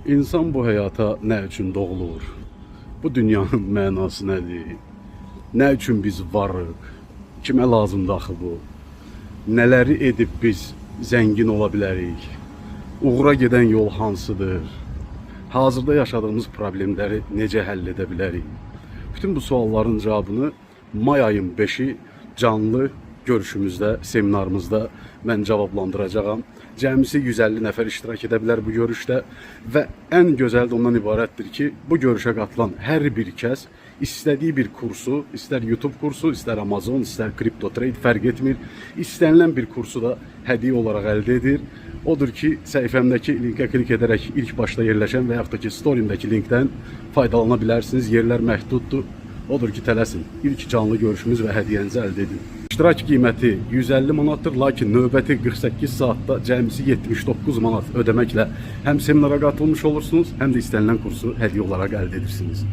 İnsan bu həyata nə üçün doğulur? Bu dünyanın mənası nədir? Nə üçün biz varıq? Kimə lazımdır axı bu? Nələri edib biz zəngin ola bilərik? Uğura gedən yol hansıdır? Hazırda yaşadığımız problemləri necə həll edə bilərik? Bütün bu sualların cavabını may ayın 5-i canlı görüşümüzdə, seminarımızda mən cavablandıracağam. Cəmisi 150 nəfər iştirak edə bilər bu görüşdə və ən gözəli də ondan ibarətdir ki, bu görüşə qatılan hər bir kəs istədiyi bir kursu, istər YouTube kursu, istər Amazon, istər kripto trade fərq etmir, istənilən bir kursu da hədiyyə olaraq əldə edir. Odur ki, səhifəmdəki linkə klik edərək ilk başda yerləşən və yaxud da ki, storyimdəki linkdən faydalana bilərsiniz. Yerlər məhduddur. Odur ki, tələsin. İlk canlı görüşümüz və hədiyyənizi əldə edin. İştirak qiyməti 150 manatdır, lakin növbəti 48 saatda cəmisi 79 manat ödəməklə həm seminara qatılmış olursunuz, həm də istənilən kursu hədiyyə olaraq əldə edirsiniz.